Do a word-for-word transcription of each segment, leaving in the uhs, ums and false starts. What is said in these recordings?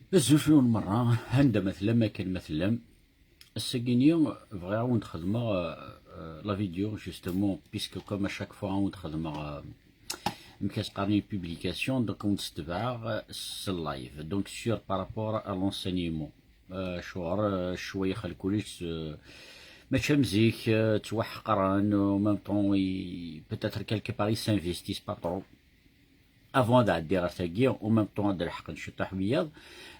Azul fell-awen merra, anda ma tellam, akken ma tellam. Ass-agi-ni bɣiɣ ad wen-d-xedmeɣ, euh, euh, la vidéo, justement, puisque comme à chaque fois ad wen-d-xedmeɣ, euh, amek as-qqaren, publication, donc ad wen-d-ssetbeɛeɣ, euh, s live. Donc sur, par rapport à l'enseignement. Euh, acuɣer, euh, ccwaya xalkulic, euh, mačči am zik, euh, ttwaḥeqren, en même temps, i, peut-être quelque part, ils s'investissent pas trop. Avant ad ɛeddiɣ ɣer tagi, en même temps ad d-leḥqen ciṭuḥ wiyaḍ,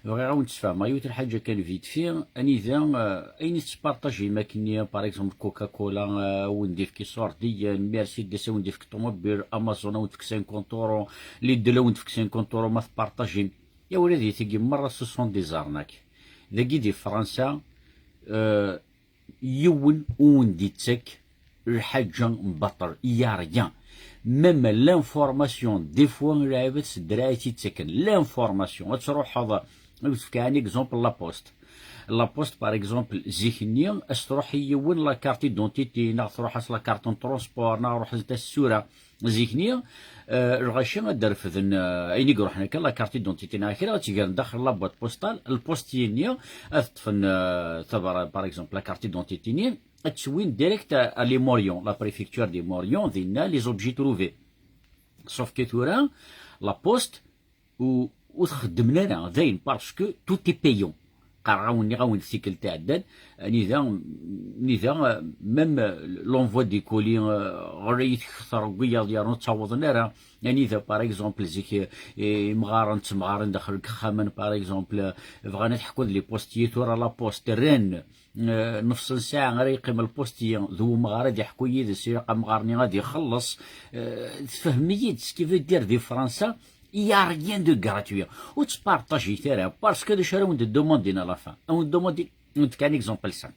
bɣiɣ ad wen-d-sfehmeɣ yiwet n lḥaǧa kan vite fait, anida, euh, ayen i tettpartajim akkenni, par exemple, Coca-Cola, euh, ad wen-d-ifk iṣurdiyen, Mercedes ad wen-d-ifk ṭumubil, Amazon ad wen-d-ifk cinquante euros, Lidl ad wen-d-ifk cinquante euros ma tpartajim. Ya wladi, tigi merra ce sont des arnaques. Dagi di Fransa, euh, yiwen ur wen-d-ittak lḥaǧa n baṭel, il y a rien. Même l'information, des fois, lɛibad s ddreɛ i tt-ittaken. L'information, ad truḥeḍ, ad tefk un exemple, la poste. La poste, par exemple, zik-nni, as truḥ i yiwen la carte d'identité, neɣ truḥ-as la carte n transport, neɣ ruḥ-as-d as tsura. Zik-nni, euh, lɣaci ad d-refden, euh, ayen i iruḥen akka, la carte d'identité neɣ kra, ad tt-gren daxel la boîte postale, lpostiyen-nni ad ṭṭfen, euh, tabara-, par exemple, la carte d'identité-nni, ad tt-wwin direct à, à les Morions, la préfecture des Morions, dinna les objets trouvés. Sauf que tura, la poste, u, ur t-xeddmen ara, dayen, parce que tout est payant. Qqareɣ-awen, nniɣ-awen-d tikkelt iɛeddan, anida, anida, même l'envoi des colis, euh, ɣer i tkexter n wiyaḍ yernu ttawḍen ara, anida, par exemple, zik, eh, imɣaren ttemɣaren daxel n yexxamen, par exemple, bɣan ad ḥkun d les postiers, tura la poste, rran, eh, nefṣ n ssaɛa ara yeqqim lpostier d umɣar ad iḥku yid-s, ilaq amɣar-nni ad ixelleṣ. Eh, tfehmem-iyi-d ce qui veut dire di Fransa, il y a rien de gratuit. Ur ttpartajit ara, parce que d acu ara wen-d-demandin à la fin? Ad wen-demandin, ad wen-d-fk un exemple simple.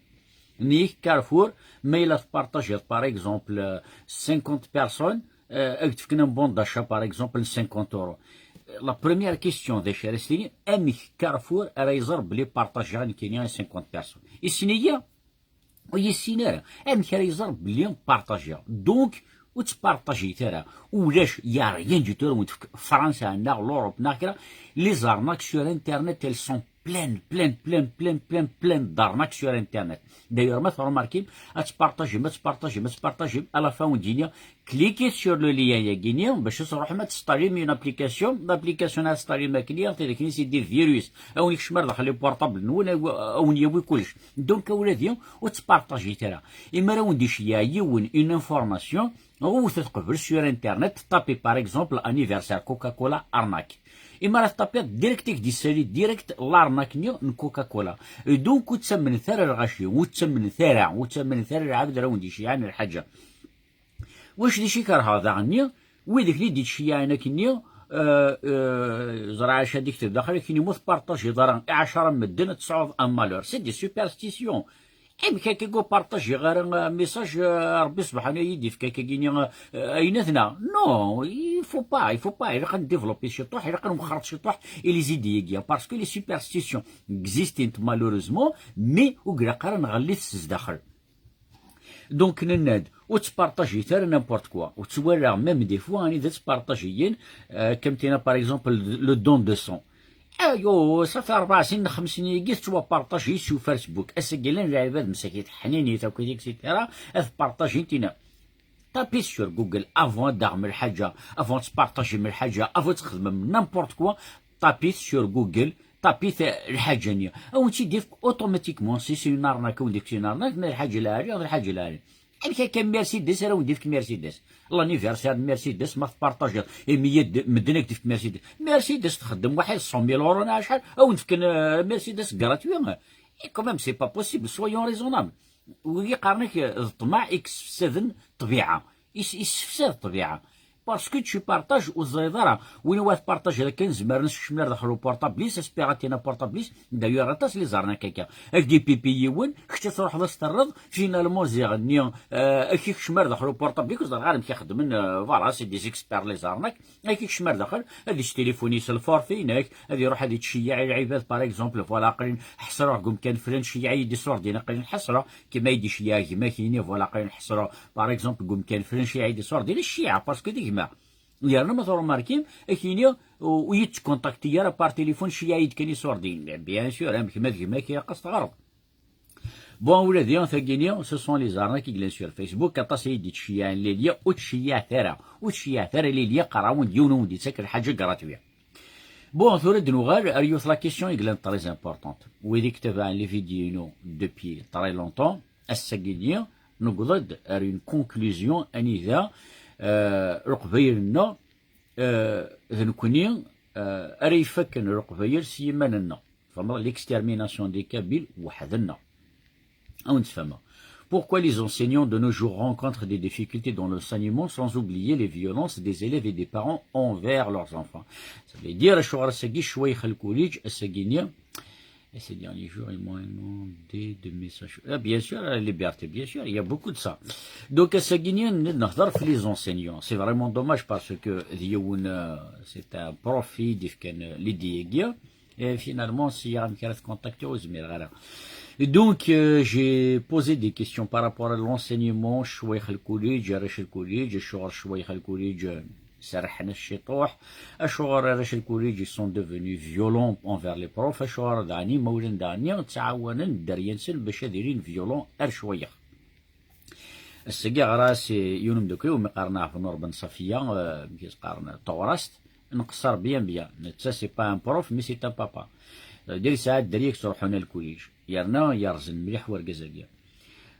Nik, Carrefour, ma yella tpartajiḍ, par exemple, euh, cinquante personnes, euh, ad k-d-fken un bon d'achat, par exemple, cinquante euros. La première question, d acu ara s-tini, amek Carrefour ara iẓer belli partajiɣ nekkini cinquante personnes? Issen-iyi? Ur yessin ara. Amek ara iẓer belli partajiɣ? Donc, ur ttpartajit ara. Ulac, il y a rien du tout ara wen-tefk Fransa neɣ l'Europe neɣ kra. Les arnaques sur Internet, elles sont pleines, pleines, pleines, pleines, pleines, pleines d'arnaques sur Internet. D'ailleurs, ma tṛumarkim, ad tpartajim, ad tpartajim, ad tpartajim, à la fin, on dit, cliquez sur le lien-yagi-ni, bac ad tṛuḥem ad testallim une application, l'application ad testallim akkenni, tidikni, c'est des virus. Ad wen-ikcem ar daxel les portables-nwen, ad wen-yawi kullec. Donc, a wladi, ur ttpartajit ara. Imi ara wen-d-iceyyeɛ yiwen une information, ɣuwtet qbel sur Internet, tapez par exemple anniversaire Coca-Cola arnaque. Imi ara teṭṭapiḍ direct, i k-d-issali direct l'arnaque-nni n Coca-Cola. Et donc, ur ttamnet ara lɣaci, ur ttamnet ara, ur ttamnet ara lɛebd ara wen-d-iceyɛen lḥaǧa. Wacu d acu i kerheɣ daɣenni? Wid-ak-nni d-ittceyyiɛen akkenni, euh, euh, ẓriɣ acu ad d-ikteb daxel, akkenni ma tpartajiḍ ara i ɛecṛa n medden ad tesɛuḍ un malheur. C'est des superstitions. Amek akka i partajiɣ ara, euh, message, euh, Ṛebbi subḥanu ad yi-d-ifk akkagini, euh, ayen ad neɣ? Non, il faut pas, il faut pas. Ilaq ad ndévelopper ciṭuḥ, ilaq ad nwexxer ciṭuḥ i les idées-agi, parce que les superstitions existent malheureusement, mais ur ilaq ara nɣelli-t s zdaxel. Donc, nenna-d, ur ttpartajit ara n'importe quoi. Ur ttwalaɣ même des fois anida ttpartajiyen, euh, comme tina, par exemple, le don de sang. Ayo, ça fait ṛebɛ snin, xems snin-agi tettwapartaji sur Facebook. Ass-agi llan lɛibad msakit, ḥninit akk, et cetera. Ad partajin tina. Tapez sur Google avant ad d-taɣem lḥaǧa, avant ad tpartajim lḥaǧa, avant ad txedmem n'importe quoi. Tapez sur Google, tapez, euh, lḥaǧa-nni. Ad wen-tt-id-ifk automatiquement, si c'est une arnaque, ad wen-d-ifk une arnaque, ma d lḥaǧa lɛali, d lḥaǧa lɛali. Amek akka Mercedes ara wen-d-ifk Mercedes? L'anniversaire de Mercedes, ma tpartajiḍ, imi yad-, medden ad k-d-ifk Mercedes. Mercedes txeddem waḥid cent mille euros neɣ acḥal, ad wen-d-fken, euh, Mercedes gratuit. Et quand même, c'est pas possible, soyons raisonnables. Wigi qqaren-ak, euh, d ṭṭmeɛ i yessefsaden ṭṭbiɛa. Is-, issefsad ṭṭbiɛa. Parce que tu partages ur teẓriḍ ara. Win wa tpartajiḍ akken, zemren ad s-kecmen ar daxel uportablis, aspiratin aportablis, d'ailleurs aṭas les arnaques akka. Ad k-d-ipipi yiwen, kečč ad truḥeḍ ad s-terreḍ, finalement ziɣ-nni, euh, ad k-ikcem ar daxel uportablis, ur ẓriɣ ara amek i xeddmen, euh, voilà, c'est des experts les arnaques, ad k-ikcem ar daxel, ad yettilifuni s lforfait-inek, ad iruḥ ad yettceyyiɛ i lɛibad, par exemple, voilà, aql-in ḥesreɣ deg umkan flan, ceyyeɛ-iyi-d iṣurdiyen, aql-in ḥesreɣ, kima i d-iceyyeɛ gma-k-ini, voilà, aql-in ḥesreɣ, par exemple, deg umkan flan, ceyyeɛ-iyi-d iṣurdiyen, ceyyeɛ, parce que d gma. Yerna ma trumarkim, akini ur yettkontakti ara par téléphone, ceyyeɛ-iyi-d kan iṣurdiyen. Bien sûr, am kemm ad gma-k ilaq ad s-teɣreḍ. Bon, ula d tagini, ce sont les arnaques i yellan sur Facebook, aṭas ay d-ittceyyiɛen Lilia, ur tceyyiɛet ara, ur tceyyiɛet ara Lilia, qqareɣ-awen-d yiwen ur wen-d-ittak lḥaǧa gratuit. Bon, tura ad nuɣal ar yiwet la question i yellan très importante. Wid i yetabaɛen les vidéos-inu depuis très longtemps, ass-agi-nni newweḍ-d ar une conclusion anida, euh, Leqbayel-nneɣ, euh, d nekkni, euh, ara ifakken Leqbayel s yiman-nneɣ. Tfehmeḍ? L'extermination des Kabyles weḥd-nneɣ. Ad wen-d-sfehmeɣ. Pourquoi les enseignants de nos jours rencontrent des difficultés dans l'enseignement, sans oublier les violences des élèves et des parents envers leurs enfants? Ça veut dire, acuɣer ass-agi ccwayx lkuliǧ, ass-agi-nni, et ces derniers jours, ils m'ont inondé de messages. Ah, bien sûr, la liberté, bien sûr, il y a beaucoup de ça. Donc, ass-agi-nni, nehḍer f les enseignants. C'est vraiment dommage parce que d yiwen, euh, c'est un prof i d-ifkan, euh, l'idée-agi. Et finalement, si amek ara tkontaktiɣ, ur zmireɣ ara. Et donc, euh, j'ai posé des questions par rapport à l'enseignement, ccwayx lkuliǧ, arrac lkuliǧ, acuɣer ccwayx lkuliǧ, euh, serrḥen-as ciṭuḥ, acuɣer arrac lkuliǧ, ils sont devenus violents envers les profs, acuɣer daɣen imawlan daɣen ttɛawanen dderya-nsen bac ad ilin violents ar ccwayx. Ass-agi ɣer-as i yiwen umeddakel-iw, mi qqaren Ɛebdennur Ben Ṣafiya, euh, mi s-qqaren Tawrast, nqeṣṣer bien bien. Netta, c'est pas un prof, mais c'est un papa. Ça veut dire, yesɛa dderya i yettruḥun ar lkuliǧ. Yerna yerẓen mliḥ wergaz-agi.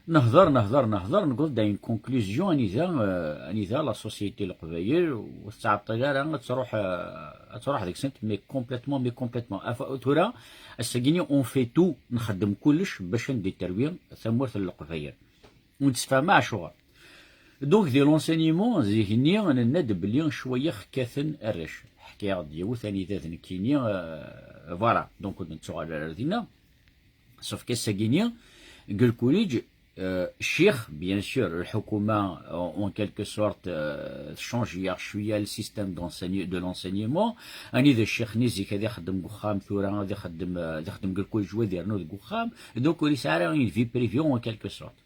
Nehder, nehder, nehder, newweḍ-d à une conclusion anida, euh, anida la société n Leqbayel ur tettɛeṭṭil ara ad truḥ, euh, ad truḥ deg-sent, mais complètement, mais complètement. Af-, tura, ass-agi-nni, on fait tout, nxeddem kullec bac ad d-terwi tamurt n Leqbayel. Ur nettsefham acuɣer. Donc, di l'enseignement, zik-nni, nenna-d belli ccwayya kkaten arrac. Ḥkiɣ-d yiwet anida d nekkini, euh, voilà. Donc, ur d-nettuɣal ara ar dinna. Sauf qu'ass-agi-nni, deg lkuliǧ, euh, ccix, bien sûr, lḥukuma, en, en quelque sorte, euh, tchange-yaɣ cwiya le système d'enseign-, de l'enseignement. Anida ccix-nni zik ad ixeddem deg uxxam, tura ad ixeddem, euh, ad ixeddem deg lkuliǧ, wa ad yernu deg uxxam. Donc, ur yesɛi ara une vie privée, en quelque sorte.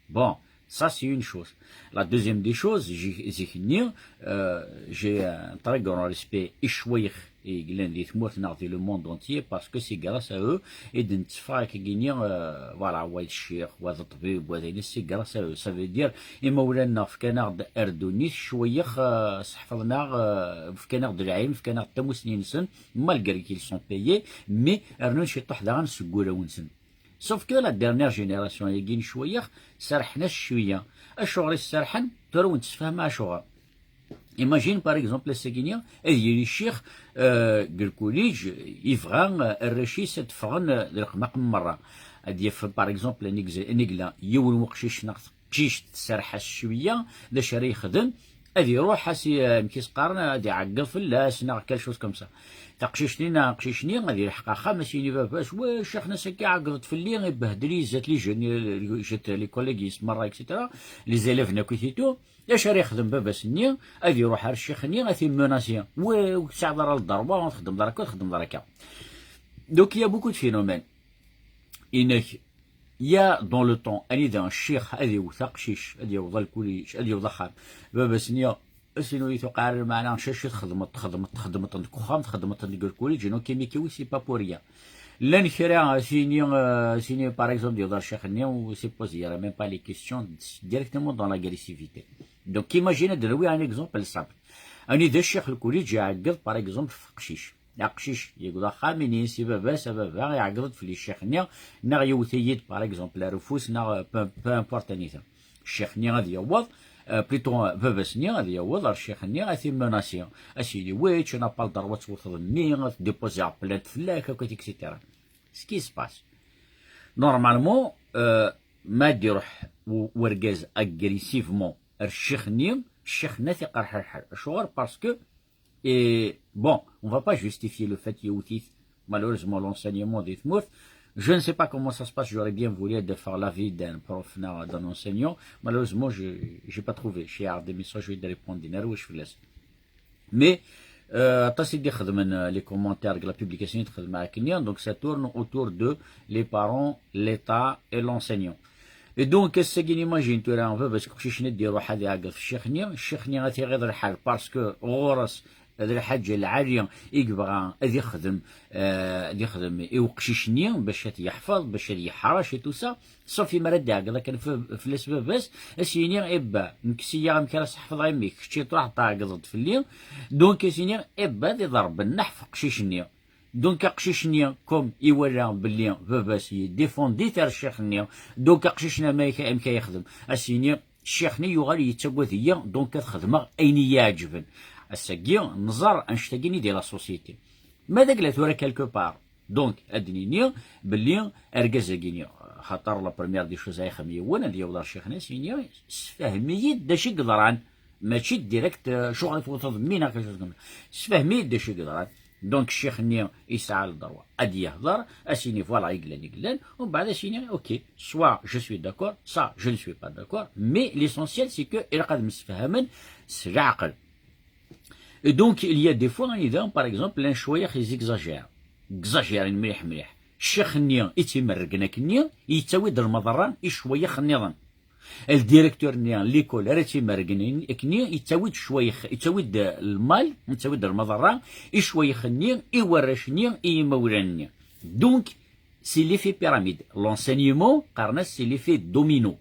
Bon, ça c'est une chose. La deuxième des choses, zik-, zik-nni, euh, j'ai un très grand respect i ccwayx i yellan di tmurt neɣ di le monde entier, parce que c'est grâce à eux i d-netteffeɣ akkagini, euh, voilà, wa d ccix, wa d ṭṭbib, wa d ayen, c'est grâce à eux. Ça veut dire, imawlan-nneɣ fkan-aɣ-d ar ddunit, ccwayx, euh, seḥfeḍen-aɣ, euh, fkan-aɣ-d lɛilm, fkan-aɣ-d tamussni-nsen, malgré qu'ils sont payés, mais rnun ciṭuḥ daɣen seg wulawen-nsen. Sauf que la dernière génération-agi n ccwayyax, serḥen-as cwiya. Acuɣer i s-serḥen? Tura ur nettsefham acuɣer. Imagine, par exemple, ass-agi-nni, ad yili ccix, euh, deg lkuliǧ, yebɣa, euh, arrac-is ad ffɣen, euh, d leqmaq merra. Ad yaf, par exemple, anigza-, anigla, yiwen n uqcic neɣ teqcict tserreḥ-as cwiya, d acu ara yexdem? Ad iruḥ, ad s-, amek i s-qqaren, ad iɛeggeḍ fell-as, neɣ quelque chose comme ça. Taqcict-nni neɣ aqcic-nni ad ilḥeq axxam, ad s-yini baba-s: "Wa, ccix-nni ass-agi iɛeggeḍ-d fell-i, ibehdel-iyi zdat les jeunes, zdat les collègues-is merra, et cetera, les élèves-nni akk et tout." D acu ara yexdem baba-s-nni? Ad iruḥ ar ccix-nni, ad t-immenasi: "Wa, ur tesɛiḍ ara lderwa, ur txeddmeḍ ara akka, ur txeddmeḍ ara akka." Donc, il y a beaucoup de phénomènes. Inek, il y a dans le temps, anida ccix ad iwet aqcic, ad yaweḍ ar lkuliǧ, ad yaweḍ axxam, baba-s-nni, as-inu i tuqar, meɛna, cacu txedmeḍ, txedmeḍ, txedmeḍ deg uxxam, txedmeḍ deg lkuliǧ, donc imi kiwi, c'est pas pour rien. Llan kra, sini, euh, sini, par exemple, d-yuḍar ccix-nni, ou c'est pas, il y a même pas les questions, directement dans l'agressivité. Donc, imagine, ad d-nawi un exemple simple. Anida ccix lkuliǧ iɛeggeḍ, par exemple, f uqcic. Aqcic yewweḍ axxam, ini-as i baba-s: "A baba, iɛeggeḍ-d fell-i ccix-nni, neɣ yewwet-iyi-d, par exemple, ar ufus, neɣ, euh, peu, peu importe anida." Ccix-nni ad yaweḍ, euh, plutôt, euh, baba-s-nni ad yaweḍ ar ccix-nni, ad t-immenasi, ad s-yini: "Oui, tu n'as pas le droit ad tewteḍ mmi, ad tdéposiɣ plainte fell-ak, akk, et cetera." Ce qui se passe. Normalement, euh, ma d-iruḥ u-, urgaz agressivement ar ccix-nni, ccix-nni ad t-iqerḥ lḥal. Acuɣer? Parce que, et bon, on va pas justifier le fait yewwet-it, malheureusement, l'enseignement di tmurt. Je ne sais pas comment ça se passe, j'aurais bien voulu de faire l'avis d'un prof, d'un enseignant. Malheureusement, je, j'ai pas trouvé. Ceyyeɛ-d message, ad yi-d-répondre, nerwec fell-as. Mais, euh, aṭas i d-ixedmen, euh, les commentaires deg la publication i d-xedmeɣ akkenni, donc ça tourne autour de les parents, l'État et l'enseignant. Donc, ass-agi, imagine tura, baba-s n uqcic-nni ad d-iruḥ ad iɛeggeḍ f ccix-nni, ccix-nni ad t-iɣiḍ lḥal, parce que ɣur-s d lḥaǧa lɛali i yebɣa ad ixdem, eh, ad ixdem i uqcic-nni bac ad t-yeḥfeḍ, bac ad yeḥrac et tout ça. Sauf imi ara d-iɛeggeḍ akken f-, fell-as baba-s, ad s-yini: "Ebba, nekk siyya amek ara s-ḥfḍeɣ i mmi-k, kečč truḥ tɛeggeḍ-d fell-i." Donc, ad s-yini: "Ebba, ad iḍerb nneḥ f uqcic-nni." Donc aqcic-nni, comme iwala belli baba-s yeddifundi-t ar ccix-nni, donc aqcic-nni amek, amek ay yexdem? Ad s-yini: "Ccix-nni yuɣal yettagad-iyi, donc ad xedmeɣ ayen i yi-iɛeǧben." Ass-agi nẓer annect-agi-nni di la société. Ma d agla tura quelque part, donc ad d-nini belli argaz-agi-nni, xaṭer la première des choses ay ixdem yiwen, ad yaweḍ ar ccix-nni, ad s-yini: "Sefhem-iyi-d d acu i yeḍran." Mačči direct, euh, acuɣer i tewteḍ mmi neɣ quelque chose comme ça. Sefhem-iyi-d d acu i yeḍran. Donc ccix-nni yesɛa le droit ad d-yehder, ad s-yini: "Voilà, i yellan, i yellan." Umbeɛd ad s-yini: "Ok, soit je suis d'accord, ça je ne suis pas d'accord, mais l'essentiel c'est que ilaq ad msefhamen s leɛqel." Et donc il y a des fois, anida, par exemple, llan cwayex ils exagèrent. Exagéren mliḥ mliḥ. Ccix-nni i tt-imerrgen akkenni yettawi-d lmeḍerra i cwayex nniḍen. Ldirektur-nni n l'école ara tt-imerrgen akkenni yettawi-d cwayex, yettawi-d lmal, yettawi-d lmeḍerra i cwayex-nni, i warrac-nni, i yimawlan-nni. Donc c'est l'effet pyramide. L'enseignement, qqaren-as, c'est l'effet domino.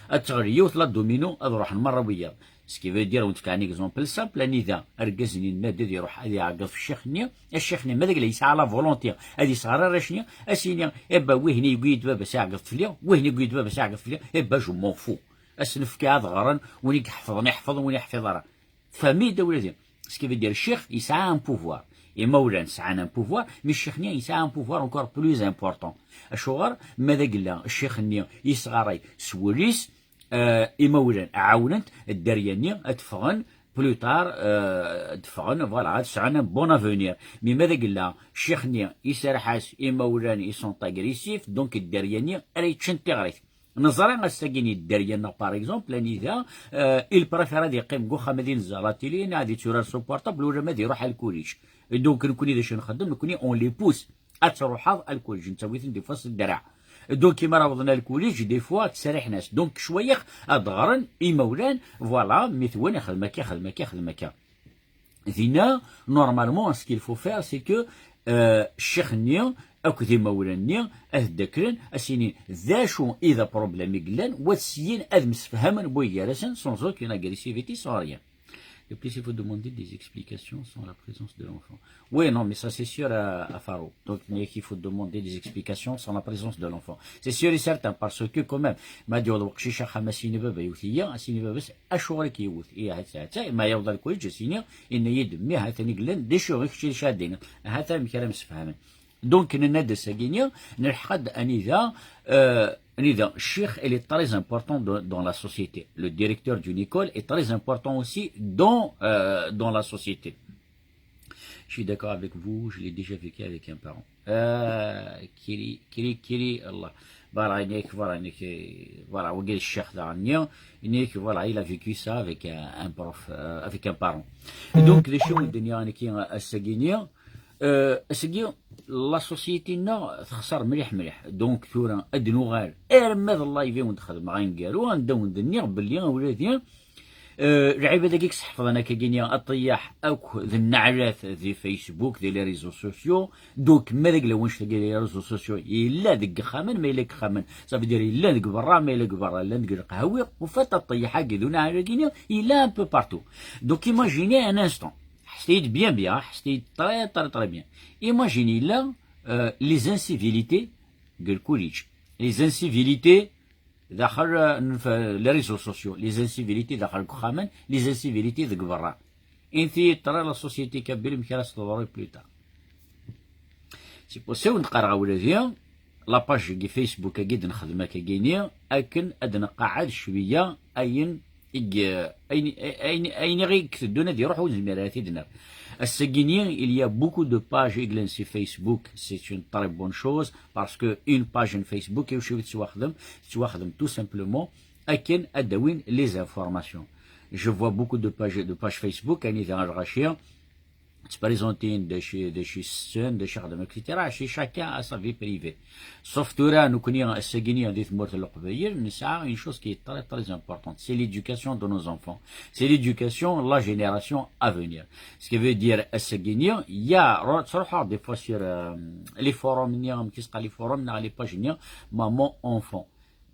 Ad teɣli yiwet la domino, ad ruḥen merra wiyaḍ. Ce qui veut dire, ad wen-d-fkeɣ un exemple simple, anida argaz-nni yenna-d ad iruḥ ad iɛeggeḍ f ccix-nni, ccix-nni ma d agla yesɛa la volonté ad isɣer arrac-nni, ad s-yini: "Eh ben, wihni yewwi-d baba-s iɛeggeḍ fell-i, wihni yewwi-d baba-s iɛeggeḍ fell-i, eh ben, je m'en fous." Ad s-nefk ad ɣren, win i iḥefḍen iḥfeḍ, win ur iḥfiḍ ara. Tfehmem-iyi-d a wladi? Ce qui veut dire, ccix yesɛa un pouvoir. Imawlan sɛan un pouvoir, mais ccix-nni yesɛa un pouvoir encore plus important. Acuɣer? Ma d agla ccix-nni yesɣaray s wul-is, euh, imawlan ɛawnen-t, dderya-nni ad ffɣen plus tard, euh, ad ffɣen, voilà, ad sɛun un bon avenir. Mais ma d agla ccix-nni iserreḥ-as imawlan, ils sont agressifs, donc dderya-nni ara yeččen tiɣrit. Neẓra ass-agi-nni dderya-nneɣ, par exemple, anida, euh, il préfère ad yeqqim deg uxxam ad inezzeɣ la télé, neɣ ad yetturar s uportable, wala ma ad iruḥ al kulij. Donc nekkni d acu nxeddem? Nekkni on les pousse ad truḥeḍ al kulij, nettawi-ten des fois s ddreɛ. Donc imi ara awḍen al kulij, des fois ttseriḥen-as. Donc cwayex ad ɣren imawlan, voilà, mmi-twen ixdem akka, ixdem akka, ixdem akka. Dinna, normalement, ce qu'il faut faire, c'est que, euh, ccix-nni akked imawlan-nni ad ddaklen, ad s-inin d acu i d aproblème i yellan, wa ad syin ad msefhamen wway gar-asen, sans aucune agressivité, sans rien. Et puis, il faut demander des explications sans la présence de l'enfant. Oui, non, mais ça, c'est sûr, à, à Faro. Donc, il faut demander des explications sans la présence de l'enfant. C'est sûr et certain, parce que quand même, ma d-yaweḍ uqcic axxam, ad s-yini baba yewwet-iyi, ad s-yini baba-s acuɣer i k-yewwet? Ihi, ha-tt-a, ha-tt-a, ma yaweḍ ar kulij, ad s-yini, yenna-yi-d mmi, ha-t-an i yellan, d acu i kečč i d-icadin? Ha-t-a amek ara msefhamen. Donc, nenna-d ass-agi-nni, nelḥeq-d anida, euh, anida, ccix, il est très important de, dans la société. Le directeur d'une école est très important aussi dans, euh, dans la société. Je suis d'accord avec vous, je l'ai déjà vécu avec un parent. Euh, kiri, kiri, kiri, Allah. Voilà, inek, voilà, inek, voilà, wagi ccix daɣen-nni, inek, voilà, il a vécu ça avec un, un prof, euh, avec un parent. Et donc, d acu i d-nniɣ nekki ass-agi-nni, euh, ass-agi, la société-nneɣ texṣer mliḥ, mliḥ. Donc, tura, ad nuɣal arma d live i wen-d-xedmeɣ aneggaru, anda wen-d-nniɣ belli, a wladi, euh, lɛibad-agi i yesḥefḍen akka-agi-nni aṭeyyah akk d nneɛlat di Facebook, di les réseaux sociaux. Donc, ma d agla wannect-agi di les réseaux sociaux, yella deg ixxamen, ma yella deg ixxamen, ça veut dire yella deg berra, ma yella deg berra, yella deg leqhawi. En fait, aṭeyyah-agi d uneɛlal-agi-nni, yella un peu partout. Donc, imaginez un instant. Ḥesset-iyi-d bien, bien, ḥesset-iyi-d très, très, très bien. Imagine yella, euh, les incivilités deg lkulij. Les incivilités daxel, euh, n f-, les réseaux sociaux. Les incivilités daxel deg uxxamen, les incivilités deg berra. Inti très la société kabyle, amek ara s-teḍru plus tard. C'est pour ça i wen-d-qqareɣ a wladi, la page-agi Facebook-agi d-nexdem akka-gini, akken ad nqaɛed cwiya ayen i, ayen, ayen, ayen i ɣ-iteddun ad iruḥ ur nezmir ara ad t-id-nerr. Ass-agi-ni, il y a beaucoup de pages i yellan si Facebook, c'est une très bonne chose, parce que une page n Facebook, iwacu i tettwaxdem? Tettwaxdem tout simplement akken ad d-awin les informations. Je vois beaucoup de pages, de pages Facebook, anida a lɣaci, ttprésentin d acu, d acu i setten, d acu i xeddmen, et cetera. Chez chacun a sa vie privée. Sauf tura, nekkni, ass-agi-ni, di tmurt n Leqbayel, nesɛa une chose qui est très, très importante. C'est l'éducation de nos enfants. C'est l'éducation, la génération à venir. Ce qui veut dire, ass-agi-ni, il y a, ro-, ttruḥuɣ des fois sur, euh, les forums-nni, amek i s-qqaren, les forums, neɣ les pages-nni, maman, enfant.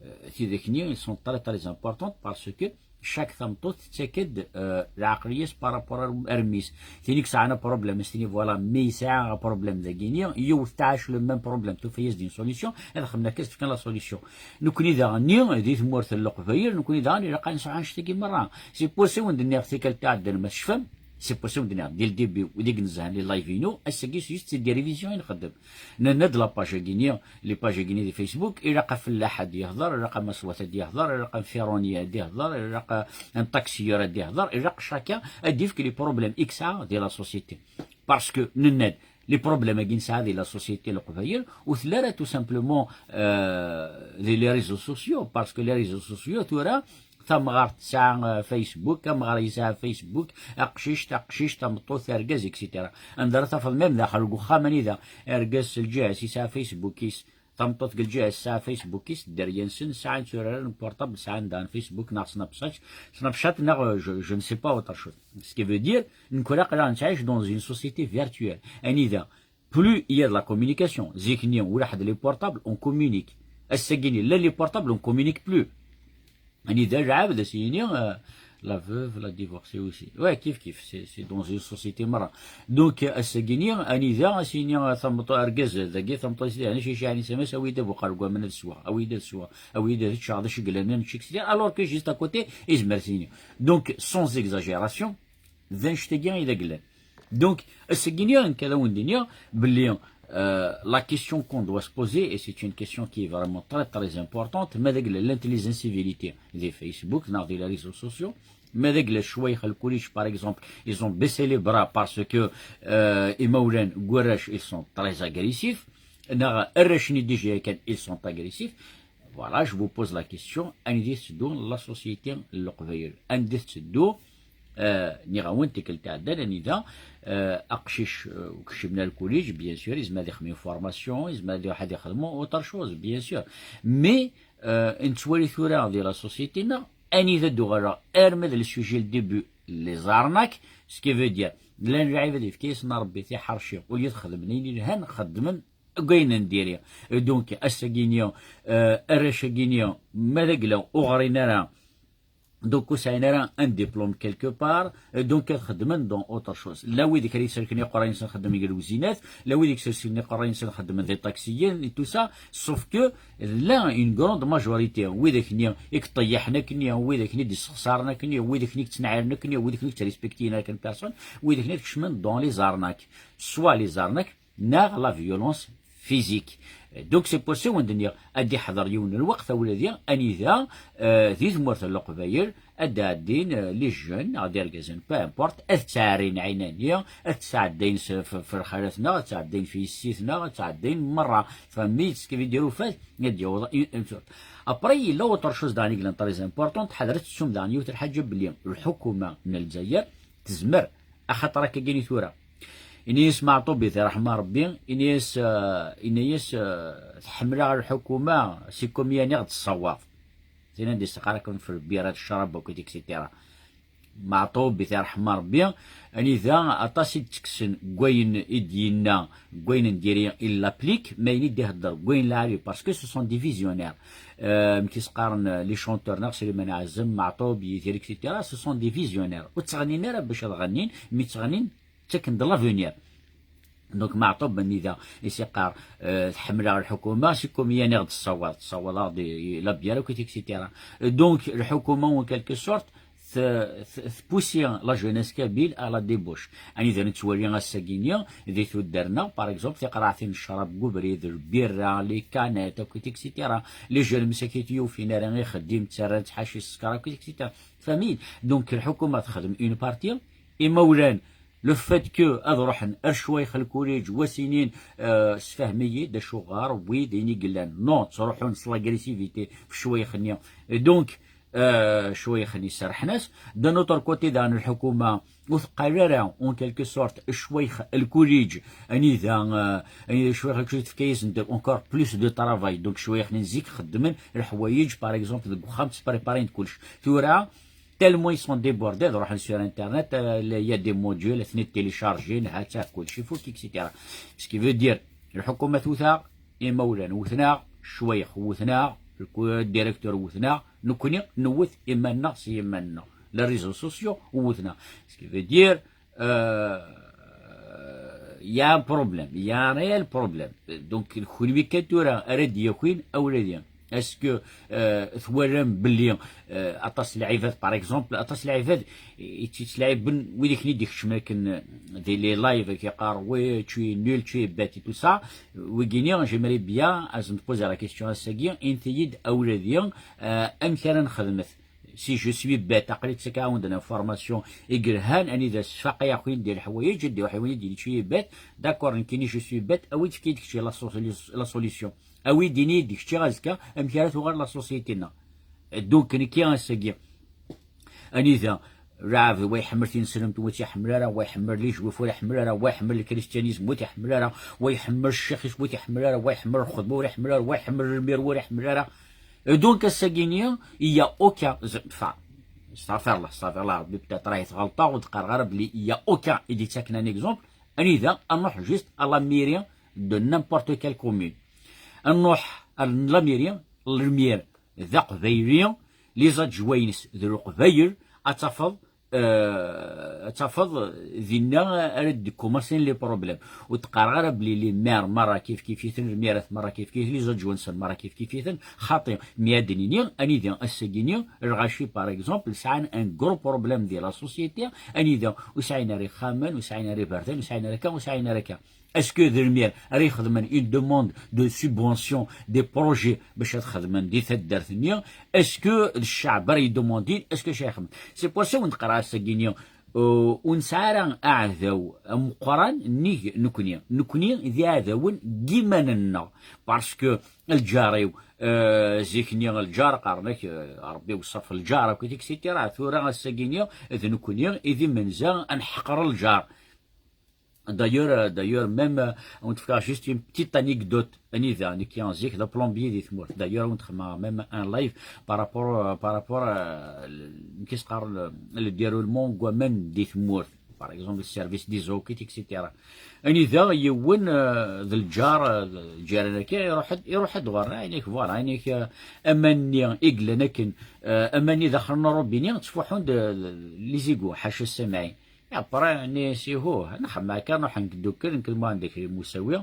Euh, tidak-nni, ils sont très, très importantes parce que chaque tameṭṭut tettak-d, euh, lɛeqliya-s par rapport ar, ar mmi-s. Tin i yesɛan problème, ad s-tini, voilà, mmi yesɛa problème dagi-nni, yiwet tɛac le même problème, tufa-yas-d une solution, ad xemmen akka, ad s-fken la solution. Nekkni daɣen-nni, di tmurt n Leqbayel, nekkni daɣen ilaq ad nesɛu annect-agi merra. C'est pour ça i wen-d-nniɣ tikkelt iɛeddan, ma tecfam, c'est pour ça i wen-d-nniɣ dès le début, wid i inezzhen les live-inu, ass-agi s juste des révisions i nxeddem. Nenna-d la page-agi-nni, les pages-agi-nni di Facebook, ilaq afellaḥ ad d-yehḍer, ilaq amaswat ad d-yehḍer, ilaq amfiruni ad d-yehḍer, ilaq un taxiyeur ad d-yehḍer, ilaq chacun ad d-yefk les problèmes i yesɛa di la société. Parce que nenna-d, les problèmes-agi nesɛa di la société n Leqbayel, ur telli ara tout simplement, euh, di les réseaux sociaux, parce que les réseaux sociaux tura, tamɣart tesɛa, euh, Facebook, amɣar yesɛa Facebook, aqcic, taqcict, tameṭṭut, argaz, et cetera. Anda ara tafeḍ même daxel deg uxxam anida argaz s lǧiha-s yesɛa Facebook-is, tameṭṭut deg lǧiha-s tesɛa Facebook-is, dderya-nsen sɛan tturaren n portable, sɛan daɣen Facebook neɣ Snapchat, Snapchat neɣ, euh, je, je ne sais pas autre chose. Ce qui veut dire, nekkni aql-aɣ nettɛic dans une société virtuelle. Anida, plus il y a de la communication. Zik-nni, ulaḥ d les portables, on communique. Ass-agi-ni, llan les portables, on communique plus. Anida lɛebd, ad s-yini, euh, la veuve, la divorcée aussi. Ouais, kif kif, c'est, c'est dans une société merra. Donc, euh, ass-agi-ni, anida, ad s-yini, euh, tameṭṭut, argaz, dagi, tameṭṭut, yeɛni, cici, yeɛni, samas, awi-d abuqal n waman ad sweɣ, awi-d ad sweɣ, awi-d ad ččeɣ, d acu i yellan, ad nečč, et cetera. Alors que juste à côté, izmer ad s-yini. Donc, sans exagération, d annect-agi i d aglan. Donc, ass-agi-ni, nekk ad awen-d-iniɣ belli, euh, la question qu'on doit se poser, et c'est une question qui est vraiment très, très importante, ma d aglan, llant les incivilités di Facebook neɣ di les réseaux sociaux, ma d aglan ccwayx n lkuliǧ, par exemple, ils ont baissé les bras parce que, euh, imawlan n warrac, ils sont très agressifs, neɣ arrac-nni déjà kan, ils sont agressifs. Voilà, je vous pose la question, anda i tetteddu la société n Leqbayel? Anda i tetteddu? Euh, nniɣ-awen tikkelt iɛeddan anida, euh, aqcic, euh, ur keččmen ara lkuliǧ, bien sûr, yezmer ad ixdem une formation, yezmer ad iruḥ ad ixdem autre chose, bien sûr. Mais, euh, nettwali tura di la société-nneɣ, anida d-uɣaleɣ arma d le sujet le début, les arnaques, ce qui veut dire, llan lɛibad yefka-yasen Rebbi tiḥerci, au lieu ad xedmen ayen yelhan, xeddmen deg wayen n diri. Donc, ass-agi-ni, euh, arrac-agi-ni, ma d agla ur ɣrin ara, donc ur sɛin ara un diplôme quelque part, euh, donc ad xedmen dans autre chose. Llan wid i kra yesserken iqerray-nsen xeddmen deg lewzinat, llan wid i yesserken iqerray-nsen xeddmen di ṭaksiyen, et tout ça, sauf que la une grande majorité, widak-nni i yeṭṭeyyaḥen akkenni, widak-nni i d-yessexsaren akkenni, widak-nni i yettenɛiren akkenni, widak-nni i yettrespektiyen akken personne, widak-nni ad kecmen dans les arnaques. Soit les arnaques, neɣ la violence physique. Donc, c'est pour ça i wen-d-nniɣ ad d-iḥḍer yiwen n lweqt, a wladi, anida, euh, di tmurt n Leqbayel, ad d-ɛeddin, euh, les jeunes, neɣ d irgazen, peu importe, ad ttɛerrin ɛinani, ad ttɛeddayen s, f, f lxalat-nneɣ, ad ttɛeddayen f yessi-tneɣ, ad ttɛeddayen merra. Tfehmem-iyi-d, ce qui veut dire, ufad, ad d-yaweḍ i, i, après, yella autre chose daɣen i yellan très important, ḥadret tettum daɣen yiwet n lḥaǧa belli lḥukuma n Lezzayer tezmer, axaṭer akka-gini tura. Ini-as Meɛṭub, i t-iṛḥem Ṛebbi, ini-as, euh, ini-as, euh, tḥemmel-aɣ lḥukuma, c'est comme yani ɣ-d-tessawaḍ. Tin anda yessexxar akken f lbira d ccrab akked et cetera. Meɛṭub, i t-iṛḥem Ṛebbi, anida aṭas i d-ttekksen deg wayen i d-yenna, deg wayen n diri il l'applique, ma ayen i d-ihedder deg wayen lɛali, parce que ce sont des visionnaires. Euh, amek i s-qqaren, euh, les chanteurs, neɣ Sliman Ɛazem, Meɛṭub, Yidir, et cetera, ce sont des visionnaires. Ur ttɣennin ara bac ad ɣennin, mi ttɣennin, ttaken-d l'avenir. Donc, Meɛṭub anida i s-iqqar, euh, tḥemmel-aɣ lḥukuma, c'est comme yani ɣ-d-tessawaḍ, tessawaḍ-aɣ-d i, i la bière, et cetera. Donc, lḥukuma, en quelque sorte, t-, t-, tpousser la jeunesse kabyle à la débauche. Anida nettwali ass-agi-ni, di tuddar-nneɣ, par exemple, tiqraɛtin n ccrab deg ubrid, lbirra, les canettes, akkit, et cetera. Les jeunes msakit yufin ara ixeddim, ttarran-tt ḥaci sskeṛ, akkit, et cetera. Tfehmem-iyi-d? Donc, lḥukuma texdem une partie, imawlan, le fait que ad ruḥen ar ccwayx lkuliǧ, wa s-inin, euh, sfehmem-iyi-d acuɣer wid ayen i yellan. Non, ttruḥun s l'agressivité f ccwayx-nni. Et donc, euh, ccwayx-nni serrḥen-as. D'un autre côté daɣen lḥukuma ur teqqal ara en quelque sorte ccwayx lkuliǧ, anida, euh, anida ccwayx lkuliǧ tefka-yasen encore plus de travail. Donc ccwayx-nni n zik xeddmen leḥwayeǧ par exemple deg uxxam, ttpréparen-d kullec. Tura tellement ils sont débordés, ad ruḥen sur internet, euh, il y a des modules, ad ten-id-télécharger, ha-tt-a kullec ifuk, et cetera. Ce qui veut dire, lḥukuma twet-aɣ, imawlan wten-aɣ, ccwayx wten-aɣ, le directeur wten-aɣ, nekkni newwet iman-nneɣ s yiman-nneɣ. Les réseaux sociaux wten-aɣ. Ce qui veut dire, euh, il y a un problème, il y a un réel problème. Donc, d kunwi kan tura ara d-yakin awladi. Est-ce que, euh, twalam belli, euh, aṭas n lɛibad, par exemple, aṭas n lɛibad i tt-yettlaɛiben wid akken i d-ikecmen akken, euh, di les lives, ak yeqqar oui, tu es nul, tu es bête et tout ça. Wigini, j'aimerais bien ad sen-poser la question ass-agi, init-iyi-d awladi, euh, amek ara nexdmet. Si je suis bête, aql-i ttak-awen-d l'information i yelhan, anida sfaqeɣ-awen-d leḥwayeǧ, ad d-iruḥ yiwen ad d-yini tu es bête, d'accord, nekkini je suis bête, awi-d efk-iyi-d kečč la solu-, la solution. Awi-d, ini-yi-d kečči azekka amek ara tuɣal la société-nneɣ. Donc nekki ass-agi, anida lɛebd wa iḥemmel tineslemt, wa tt-iḥemmel ara, wa iḥemmel les juifs, ur iḥemmel ara, wa iḥemmel le christianisme, ur t-iḥemmel ara, wa iḥemmel ccix-is, ur t-iḥemmel ara, wa iḥemmel lxedma, ur iḥemmel ara, wa iḥemmel lmir, ur iḥemmel ara. Et donc ass-agi-nni, il y a aucun, enfin, astaɣfirullah, astaɣfirullah, Rebbi, peut-être ahi ɣelṭeɣ, ur d-qqareɣ ara belli il y a aucun, i d-yettaken un exemple, anida ad nruḥ juste à la mairie de n'importe quelle commune. Ad nruḥ à la mairie, lmir d aqbayli, les adjoints d leqbayel, ad tafeḍ, euh, ad tafeḍ dinna ara d-commencen les problèmes. Ur d-qqareɣ ara belli les maires merra kif kif-iten, lmirat merra kif kif, les adjoints merra kif kif-iten, xaṭi. Mi ad d-nini, anida ass-agi-nni, lɣaci, par exemple, sɛan un gros problème di la société, anida ur sɛin ara ixxamen, ur sɛin ara iberdan, ur sɛin ara akka, ur sɛin ara akka. Est-ce que d lmir ara ixedmen une demande de subvention des projets bac ad xedmen di taddart-nni? Est-ce que d cceɛb ara yedemandin? Est-ce que cayxem? C'est pour ça wen-d-qqareɣ ass-agi-nni, euh, ur nesɛi ara aɛdaw ameqqran nnig nekni. Nekni d iɛdawen n yiman-nneɣ. Parce que lǧar-iw, euh, zik-nni lǧar qqaren-ak, euh, Rebbi weṣṣaf lǧar akk, et cetera. Tura ass-agi-nni d nekni i d imenza ad nḥeqer lǧar. D'ailleurs, euh, d'ailleurs, même, euh, on te fera juste une petite anecdote. Anida, nekki zik d plombier di tmurt. D'ailleurs, on te fera même un live par rapport, euh, par rapport, euh, le, qu'est-ce que le, le déroulement n waman di tmurt. Par exemple, le service des eaux, et cetera. Anida, yiwen, euh, d lǧar, euh, lǧiran-agi, iruḥ-d, iruḥ-d ɣur-, inek, voilà, inek, euh, aman-nni i yellan akken, euh, aman-nni daxel n robinet, ttfuḥun-d, euh, les égouts, ḥaca ssamɛin. Après, nni-as, ihuh, nxemmem akka, nruḥ nekk ddukel, nekk d Muḥend Akrim Musawi,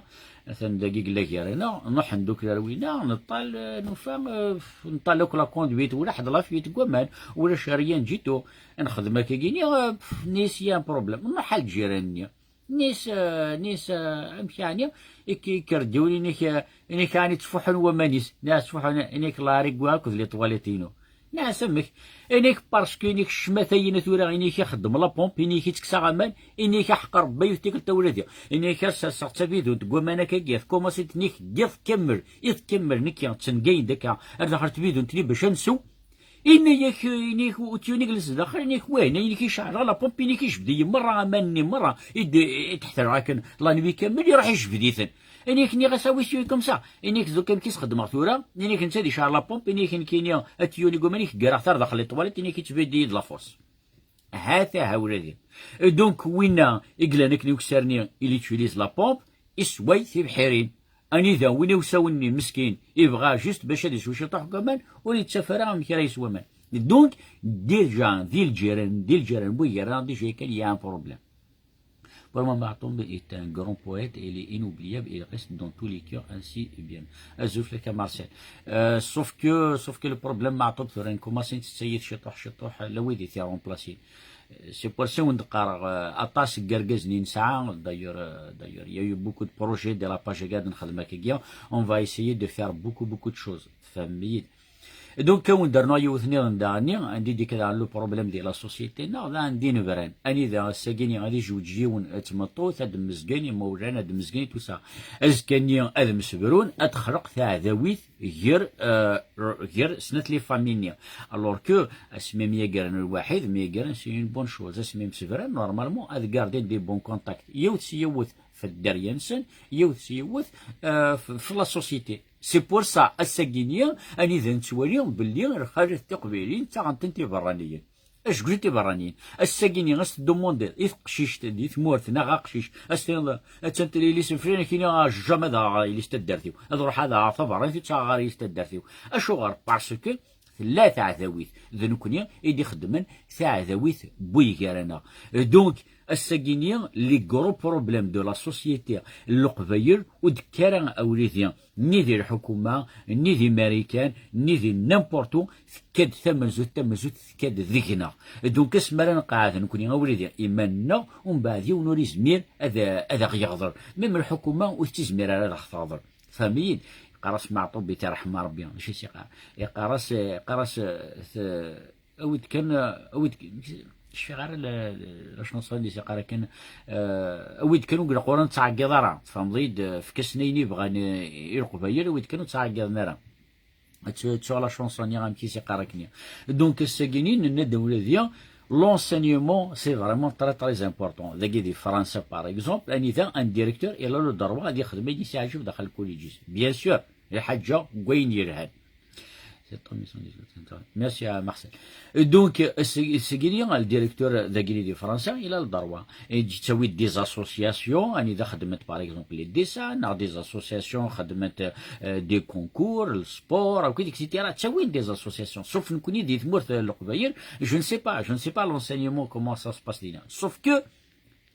atan dagi yella gar-aneɣ, nruḥ neddukel ar winna, neṭṭal, eh, nufa, eh, neṭṭal akk la conduite, ula ḥedd la fuite n waman, ulac rien du tout, nxeddem akkagini, eh, pff, nni-as, il y a un problème, nruḥ ar lǧiran-nni. Nni-as, eh, nni-as, eh, amek yeɛni, ik-, ikker-d yiwen, inek, eh, inek ɛni ttfuḥun waman-is, nni-as ttfuḥun, inek la rigwa akked les toilettes-inu. Nɛas amek? Inek parce que inek ccmata-inu tura, inek ixeddem la pompe, inek ittekkes-aɣ aman, inek aḥeqq Rebbi yiwet tikkelt awladi. Inek ad serseɣ d tabidunt n waman akkagi, tkumaṣi-d inek deg iḍ kamel, iḍ kamel, nekki ttengayen-d akka, ar daxel tbidunt-nni bac ad nsew. Inna-yak, inek utyuni yellan daxel, inek wahna, inek iceɛleɣ la pompe, inek ijbed-iyi merra aman-nni merra, i d-, i d-ḥetreɣ akken la nuit kamel, iruḥ ijbed-iten. Inek nniɣ-as awi-t comme ça. Inek d amek i s-xedmeɣ tura, inek netta di car la pompe, inek nekkini atyuni n waman i k-ggareɣ tar daxel les toilettes, inek yettbid-iyi-d la force. Ha-t-a ha ula din. Et donc, winna i yellan akken ukessar-nni, il utilise la pompe, issewway tibḥirin. Anida win iwsawen-nni meskin, ibɣa juste bac ad isew ciṭuḥ n waman, ur yettaf ara amek ara yesw aman. Donc, déjà, di lǧiran, di lǧiran, bu gar-aneɣ, déjà, il y a un problème. Pour moi, Maɛṭub est un grand poète, il est inoubliable, il reste dans tous les cœurs, ainsi est bien. Azul fell-ak a Marcel. Euh, sauf que, sauf que le problème, Maɛṭub, tura nkumaṣi nettayit ciṭuḥ, ciṭuḥ, la wid i t-remplacer. Euh, c'est pour ça wen-d-qqareɣ, euh, aṭas n yergazen i nesɛa, d'ailleurs, euh, d'ailleurs, il y a eu beaucoup de projets de la page Agad nxedm akkagi, on va essayer de faire beaucoup, beaucoup de choses. Tfehmem-iyi-d. Donc, ad wen-d-rnuɣ yiwet nniḍen daɣenni, anda i d-ikka daɣen le problème de la société-nneɣ, d anda i nebran. Anida ass-agi-ni ad ijuǧ yiwen d tmeṭṭut, ad d-mmezgen imawlan, ad d-mmezgen tout ça. Azekka-nni ad msebrun, ad texleq taɛdawit ger, euh, ger snat les familles-nni. Alors que, asmi myagaren lwaḥid, myagaren c'est une bonne chose. Asmi msebran, normalement, ad garden des bons contacts. Yiwet s yiwet f dderya-nsen, yiwet s yiwet, euh, f, f la société. C'est pour ça, ass-agi-ni, anida nettwali belli lxalat tiqbayliyin ttaɣent-tent iberraniyen. Aceglu tiberraniyen. Ass-agi-ni, as-tdumundi i teqcict di tmurt neɣ aqcic, as-tiniḍ, attan tella yelli-s n flan, ad k-iniɣ, ah, jamais ad aɣeɣ yelli-s n taddart-iw. Ad ruḥeɣ ad aɣeɣ taberranit, ur ttaɣeɣ ara yelli-s n taddart-iw. Acuɣer? Parce que tella taɛdawit. D nekkni i d-ixeddmen taɛdawit n waygar-aneɣ. Donc, ass-agi-ni, les gros problèmes de la société n Leqbayel, ur d-tekki ara a wlidi, ni di lḥukuma, ni di Marikan, ni di n'importe où, tekka-d tamenzut, tamenzut tekka-d deg-neɣ. Donc, asmi ara nqeɛɛed nekkni a wlidi iman-nneɣ, umbeɛd yiwen ur izmir ad, ad aɣ-yeɣḍel. Même lḥukuma ur tettizmir ara ad aɣ-teɣḍel. Tfehmem-iyi-d? Yeqqar-as Meɛṭub, i tirḥem Rebbi, mačči s-yeqqar. Yeqqar-as, yeqqar-as, eh, t-, awi-d kan, awi-d, cfiɣ ara la, la, la chanson-nni s-yeqqar akken, eh, awi-d kan ur ilaq ur nettɛeggiḍ ara. Tfehmeḍ-iyi-d? Efk-asen ayen i bɣan, eh, i Leqbayel, awi-d kan ur ttɛeggiḍen ara. Ad tu-, tuɣ la chanson-nni amek i s-yeqqar akken. Donc, ass-agi-ni, nenna-d ula d l'enseignement, c'est vraiment très, très important. Dagi di Fransa, par exemple, anida un directeur, il a le droit ad yexdem ayen i s-yeɛǧeb daxel lkuliǧ-is. Bien sûr, lḥaǧa n wayen yelhan. C'est tant mieux. Merci à Marcel. Donc, ass-agi-ni, le directeur dagi di Fransa, il a le droit. Et tu as des associations, anida xeddment, par exemple, les dessins, neɣ des associations xeddment, euh, des concours, le sport, et cetera. Tu as des associations. Sauf nekkni di tmurt n Leqbayel, je ne sais pas, je ne sais pas l'enseignement, comment ça se passe là. Sauf que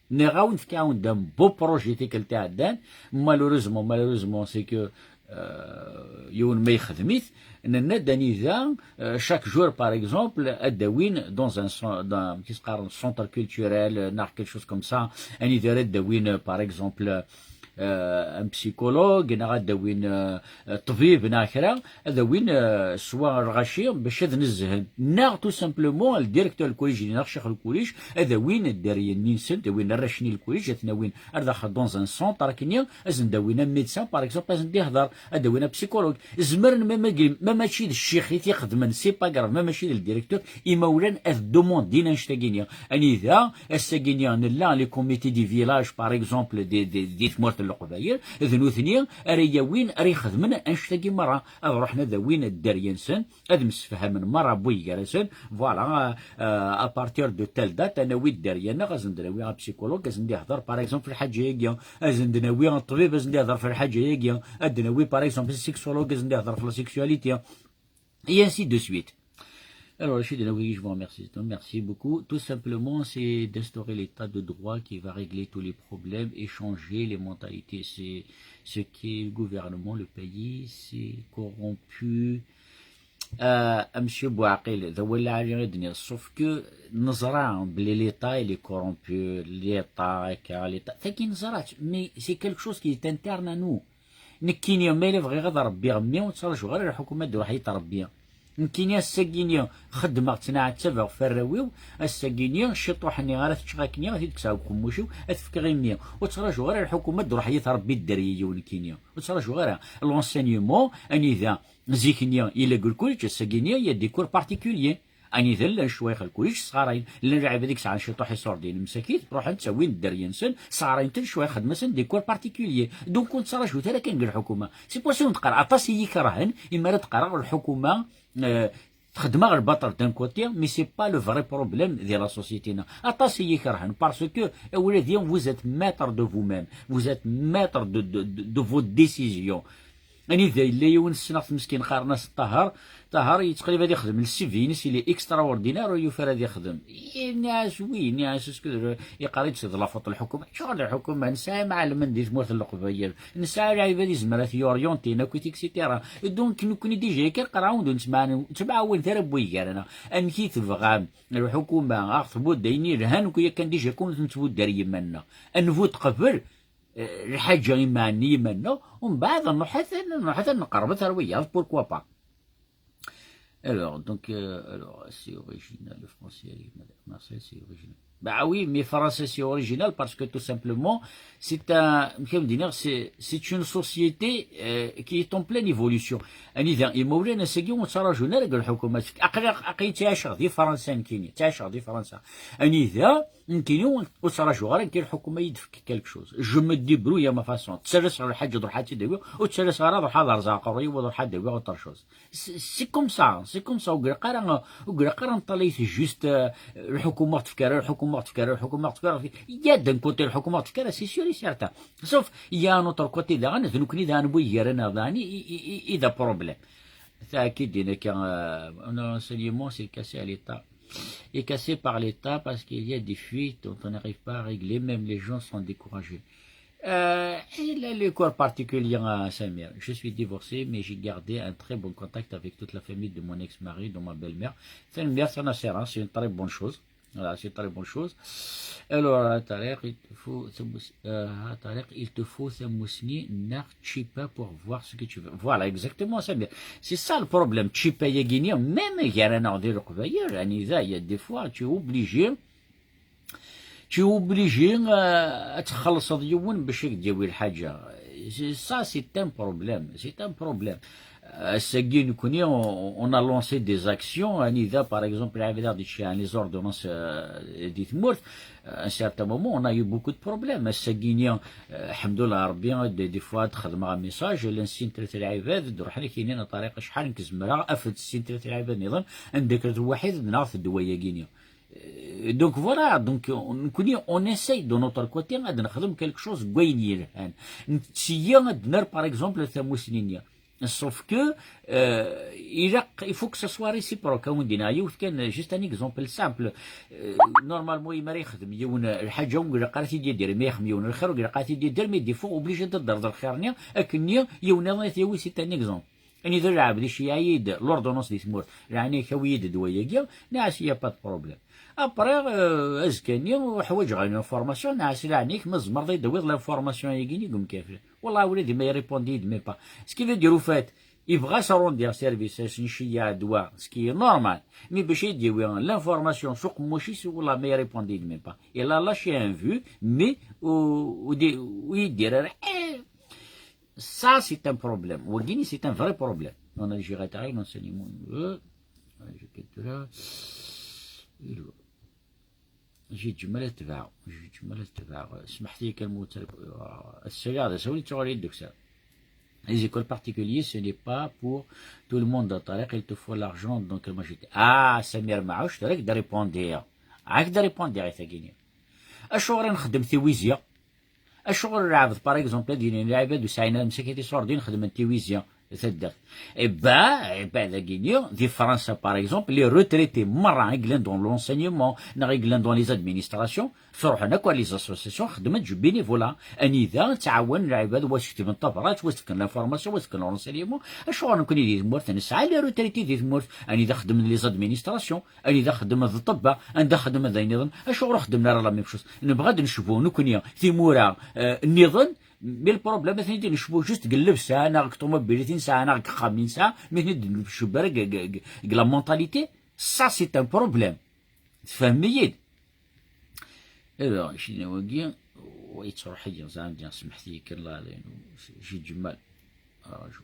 nniɣ-awen, fkiɣ-awen-d un beau projet tikkelt iɛeddan, malheureusement, malheureusement, c'est que, euh, yiwen ma yexdem-it, nenna-d anida, euh, chaque jour, par exemple, ad d-awin dans un cen-, dans, qu'est-ce qu'on dit, centre culturel, euh, neɣ quelque chose comme ça, anida ara d-awin, euh, par exemple, euh, un psychologue, neɣ ad d-awin, euh, euh, ṭṭbib, neɣ kra, ad awin, euh, swa lɣaci bac ad nezzhen. Neɣ, tout simplement, le directeur n lkuliǧ-nni neɣ ccix n lkuliǧ, ad awin dderya-nni-nsen, ad awin arrac-nni n lkuliǧ, ad ten-awin ar daxel dans un centre, akken-nni, ad sen-d-awin un médecin, par exemple, ad sen-d-ihder, ad awin un psychologue. Zemren, ma, ma, ma mačči d ccix i t-ixedmen, c'est pas grave, ma mačči d le directeur, imawlan ad demandin annect-agi-nni. Anida, ass-agi-nni, nella les comités du village, par exemple, di, di, di tmurt n Leqbayel, d nutni ara yawin, ara ixedmen annect-agi merra. Ad ruḥen ad awin dderya-nsen, ad msefhamen merra wway gar-asen. Voilà, euh, euh, à partir de telle date, ad nawi dderya-nneɣ, ad sen-d-nawi un psychologue, ad sen-d-ihder, par exemple, lḥaǧa-agi, ad sen-d-nawi un ṭṭbib, ad sen-d-ihder f lḥaǧa-agi, ad d-nawi, par exemple, un sexologue, ad sen-d-ihder f la sexualité, et ainsi de suite. Alors, je suis de nouveau, je vous remercie. Merci beaucoup. Tout simplement, c'est d'instaurer l'état de droit qui va régler tous les problèmes et changer les mentalités. C'est ce qui est le gouvernement, le pays, c'est corrompu. Euh, monsieur Bouakil, d awal lɛali i d-nniɣ, sauf que neẓra belli l'État, il est corrompu, l'État, akka, l'État. Tagi neẓra-tt, mais c'est quelque chose qui est interne à nous. Nekkini, ma yella bɣiɣ ad ṛebbiɣ mmi, ur ttraǧuɣ ara lḥukuma ad d-ruḥ ad yi-tṛebbi. Nekkini ass-agi-ni xeddmeɣ, ttneɛtabeɣ f warraw-iw, ass-agi-ni ciṭuḥ-nni ara t-ččeɣ akkenni, ad t-id-kkseɣ deg uqemmuc-iw, ad t-fkeɣ i mmi. Ur ttraǧuɣ ara lḥukuma ad d-ruḥ ad yi-tṛebbi dderya-iw nekkini. Ur ttraǧuɣ ara. L'enseignement, anida zik-nni yella deg lkuliǧ, ass-agi-ni, il y a des cours particuliers. Anida llan ccwayex n lkuliǧ sɣarayen, llan lɛibad i yesɛan ciṭuḥ iṣurdiyen msakit, ruḥen ttawin dderya-nsen, sɣarayen-ten ccwayex, xedmen-asen des cours particuliers. Donc ur nettraǧu ara kan deg lḥukuma. C'est pour ça i wen-d-qqareɣ, aṭas i yi-ikerhen imi ara d-qqareɣ lḥukuma, euh, txeddem-aɣ lbaṭel d'un côté, mais c'est pas le vrai problème de la société-nneɣ. Aṭas i yi-ikerhen, parce que, a wladi, vous êtes maître de vous-même, vous êtes maître de, de, de, de vos décisions. Anida yella yiwen ssneɣ-t meskin qqaren-as Ṭaher. Ṭaher yettqellib ad ixdem le C V-ines, il est extraordinaire, ur yufi ara ad ixdem. Yenna-as oui, yenna-as est-ce que yeqqar-itt d la faute n lḥukuma. Acuɣer d lḥukuma? Nesɛa imɛellmen di tmurt n Leqbayel, nesɛa lɛibad izmer ad t-yorientin akkit, et cetera. Donc nekkni déjà yakan qqareɣ-awen-d ur nettemɛawan, ur nettemɛawanet ara n waygar-nneɣ. Amek i tebɣam lḥukuma a ɣ-tmudd ayen yelhan, nekkni yakan déjà kun ur nettmudd ara i yiman-nneɣ. Ad nbu teqbel, eh, lḥaǧa iman-, i yiman-nneɣ, umbeɛd nruḥ ad, nruḥ ad nqerrbet ar wiyaḍ, pourquoi pas? Alors, donc, euh, alors, c'est original, le français, Marseille, c'est original. Bah oui, mais français, c'est original parce que tout simplement, c'est un, c'est une société euh, qui est en pleine évolution. Anida, imawlan ass-agi ur ttṛajun ara deg lḥukuma. Aql-i ttɛiceɣ di Fransa, nekkini, ttɛiceɣ di Fransa. Anida, nekkini ur ttṛajuɣ ara nekk lḥukuma ad yi-d-tefk quelque chose. Je me débrouille à ma façon. Ttalaseɣ lḥaǧa ad ruḥeɣ ad tt-id-awiɣ, ur ttalaseɣ ara ad ruḥeɣ ad rẓeɣ aqerru-iw ad ruḥeɣ ad awiɣ autre chose. C'est comme ça, c'est comme ça. Ur ilaq ara, ur ilaq ara neṭṭalay juste euh, lḥukuma ɣ-tefk ara, lḥukuma ɣ-tefk ara, lḥukuma ɣ-tefk ara. Il y a d'un côté lḥukuma ɣ-tefk ara, c'est sûr et certain. Sauf, il y a un autre côté daɣen, d nekkni daɣen bu iger-aneɣ daɣen i d problème. Tagi d-yenna akka, euh, un enseignement, c'est cassé à l'État. Est cassé par l'État parce qu'il y a des fuites dont on n'arrive pas à régler, même les gens sont découragés. Euh, il a le corps particulier à Samir. Je suis divorcé, mais j'ai gardé un très bon contact avec toute la famille de mon ex-mari, dont ma belle-mère. C'est une mère, c'est une assurance, c'est une très bonne chose. Voilà, c'est une très bonne chose. Alors, à Tariq, il te faut, euh, à Tariq, il te faut Tamusni, Nar Chipa pour voir ce que tu veux. Voilà, exactement, Samir. C'est ça le problème. Chipa Yagini, même Garana de Rokvayer, Anida, il y a des fois, tu es obligé tu es obligé euh, ad txellṣeḍ yiwen bac ad k-d-yawi lḥaǧa. Ça, c'est un problème. C'est un problème. Ass-agi, nekkni, on, on a lancé des actions. Anida, par exemple, lɛibad aɣ-d-iceyyɛen les ordonnances euh, di tmurt. Euh, à un certain moment, on a eu beaucoup de problèmes. Ass-agi-ni, euh, alḥemdullah, Rebbi, des, des fois, ad xedmeɣ un message, llan sin tlata lɛibad, d-ruḥen ak-inin a Ṭariq acḥal nekk zemreɣ, af-d sin tlata lɛibad nniḍen, anda kra lwaḥid, neɣ tedwa-yagi-ni. Euh, donc voilà, donc on, nekkni, on essaye de notre côté ad nexdem quelque chose n wayen yelhan. Nettiya ad ner par exemple tamusni-nni. Sauf que euh, ilaq, il faut que ça soit réciproque. Awen-d-iniɣ yiwet kan, juste un exemple simple. Euh, normalement, imi ara yexdem yiwen lḥaǧa, ur ilaq ara ad t-id-yadir, imi yexdem yiwen lxir, ur ilaq ara ad t-id-yadir, mais des fois obligé ad d-terreḍ lxir-nni akken-nni yiwen niḍen ad t-yawi, c'est un exemple. Anida lɛebd iceyyeɛ-iyi-d l'ordonnance di tmurt, lɛani-k awi-yi-d ddwa-yagi, nniɣ-as il y a pas de problème. Après, euh, azekka-nni ḥwaǧeɣ une information, nniɣ-as lɛani-k ma tzemreḍ ad yi-d-tawiḍ l'information-agi-nni deg umkafir. Wallah, ula d ma irrépondi-yi-d même pas. Ce qui veut dire, au fait, yebɣa ad s-arrondiɣ service, ad s-nceyyeɛ ddwa, ce qui est normal. Mais bac ad yi-d-yawi l'information s uqemmuc-is, wallah, ma irrépondi-yi-d même pas. Il a lâché un vu, mais ur, ur, ur yi-d-yerri ara. Eh, Ça, c'est un problème. Wagini, c'est un vrai problème. On a géré l'enseignement. Euh, je quitte là. J'ai du mal à te voir. J'ai du mal à te voir. سمحتي كان موتر السريع هذا سوي تشغلي الدكتور. Les écoles particulières, ce n'est pas pour tout le monde. الطريق, il te faut l'argent, donc moi j'étais. Ah, Samir Maouch, راك دا répondre. راك دا répondre, تاكيني. Acuɣer i nxeddem tiwizi? Acuɣer lɛebd, par exemple, ad yini lɛibad ur sɛin ara msakit iṣurdiyen xedmen tiwizi taddart? Eh ben, eh ben, dagini, di Fransa, par exemple, les retraités merra i yellan dans l'enseignement, neɣ i yellan dans les administrations, ttruḥen akk ar les associations, xeddmen du bénévolat. Anida ttɛawanen lɛibad, wa s-ketben tabrat, wa s-fken l'information, wa s-fken le renseignement. Acuɣer nekkni di tmurt nesɛa les retraités di tmurt, anida xeddmen les administrations? Anida xeddmen d ṭṭebba, anda xeddmen d ayen nniḍen, acuɣer ur xeddmen ara la même chose? Nebɣa ad necbu nekkni timura euh, nniḍen, mais le problème atni d-necbu juste deg llebsa, neɣ deg ṭumubilit i nesɛa, neɣ deg ixxamen i nesɛa, mais atni d-necbu ara deg, deg, deg, deg la mentalité. Ça, c'est un problème. Tfehmem-iyi-d? Alors, icinna wagi, wa yettruḥ-iyi, ẓer andi, smeḥt-iyi kan, la, la, j'ai du mal. Arju.